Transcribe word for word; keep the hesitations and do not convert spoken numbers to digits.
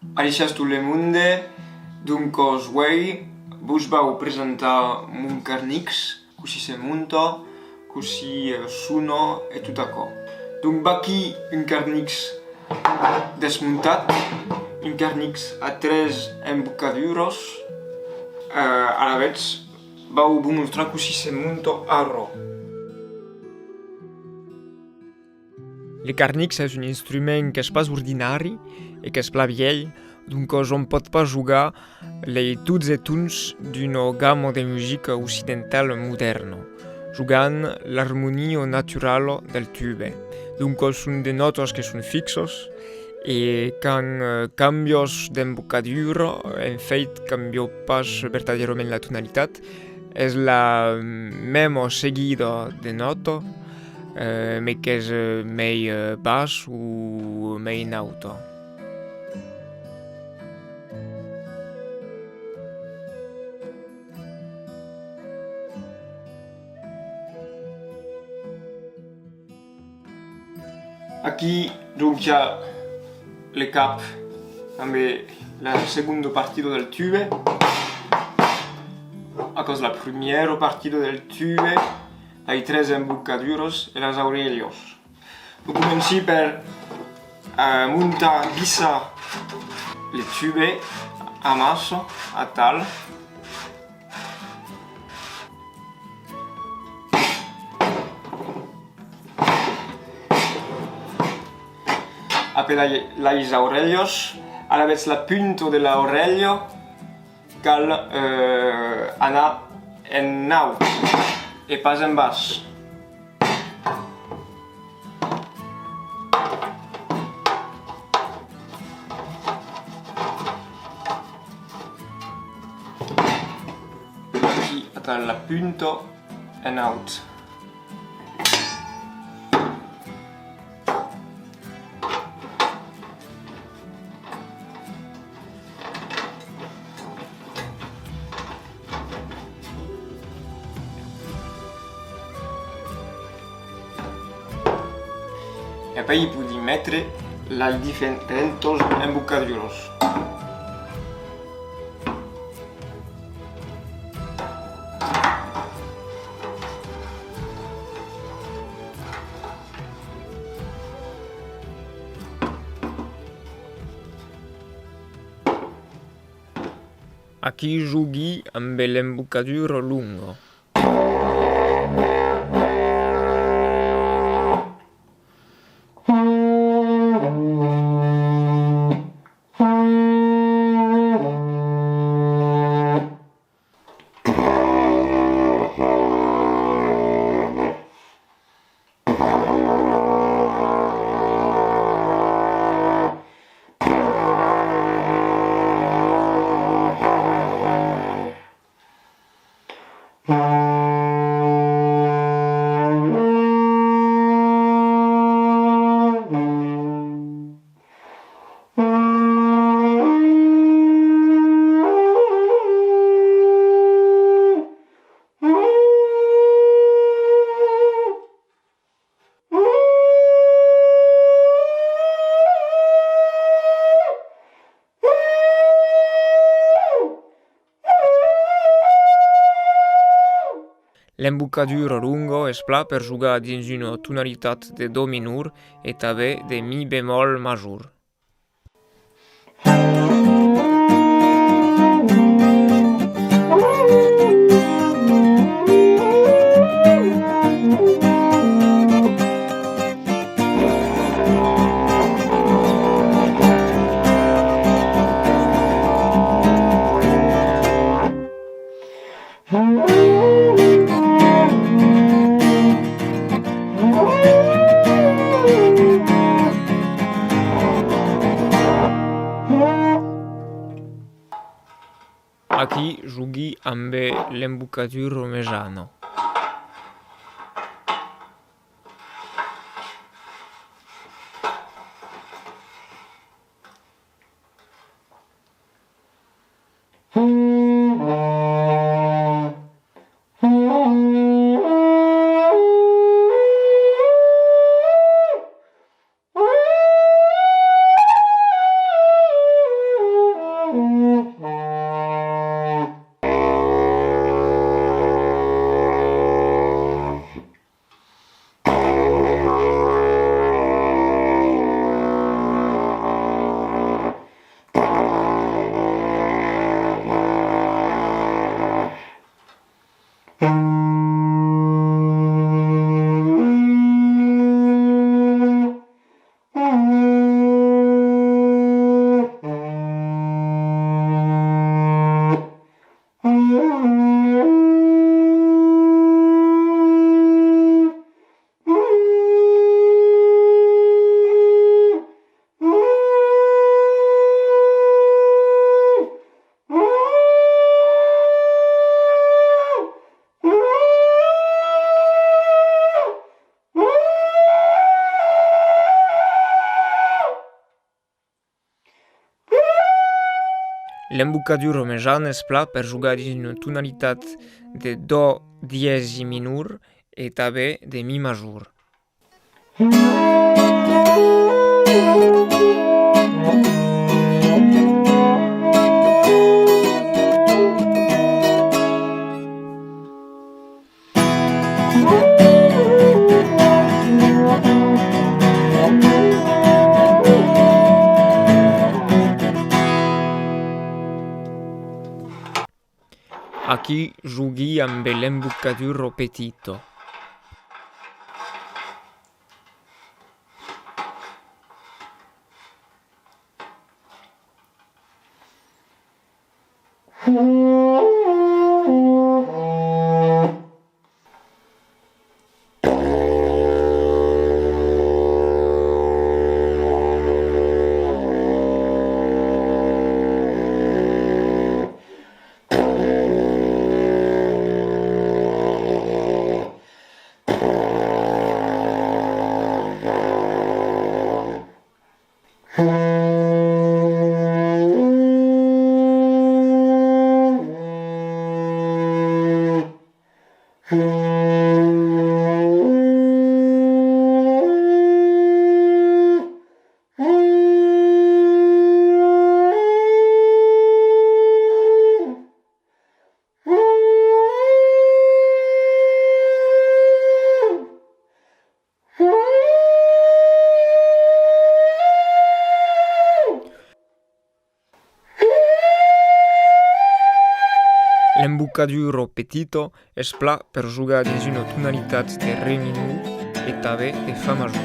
Adissiatz tot le monde, doncas uèi vos vau presentar mon carnix, cossí se monta, cossí, eh, sona e tot aquò. Donc vaquí un carnix desmontat, un carnix a tres embocaduras, eh, alavetz vau vos mostrar cossí se monta ara. Le carnix es un instrument qu'es pas ordinari e qu'es plan vièlh, doncas òm pòt pas jogar lei tots e tons d'una gama de musica occidentala modèrna, jogant l'armonia naturala del tube. Doncas son de nòtas que son fixas e quand, eh, cambias d'embocadura, en fèit cambias pas vertadièrament la tonalitat, es la mèma seguida de nòta, eh, mai qu'es, eh, mei, eh, bas o mei nauta. Aquí, donc, i a le cap ambe la segonda partida del tube. Aquò's la primièra partida del tube, las tres embocaduras e las aurelhas. Vau comenci per, eh, montar, vissar le tube amassa, atal. Apelai las aurelhas, alavetz la punta de l'aurelha cal, eh, anar en naut e pas en bas. Aquí, atal la punta en naut. E apèi i pòdi metre las diferentas embocaduras. Aquí jogui ambe l'embocadura longa. L'embocadura longa es plan per jogar dins una tonalitat de do minor e tanben de mi bemòl major. Aquí jogui ambe l'embocadura mesana. L'embocadura mejana es plan per jogar dins una tonalitat de do dièsi minor e tanben de mi major. Aquí jogui ambe l'embocadura petita. L'embocadura petita es plan per jogar dins una tonalitat de re minor e tanben de fa major.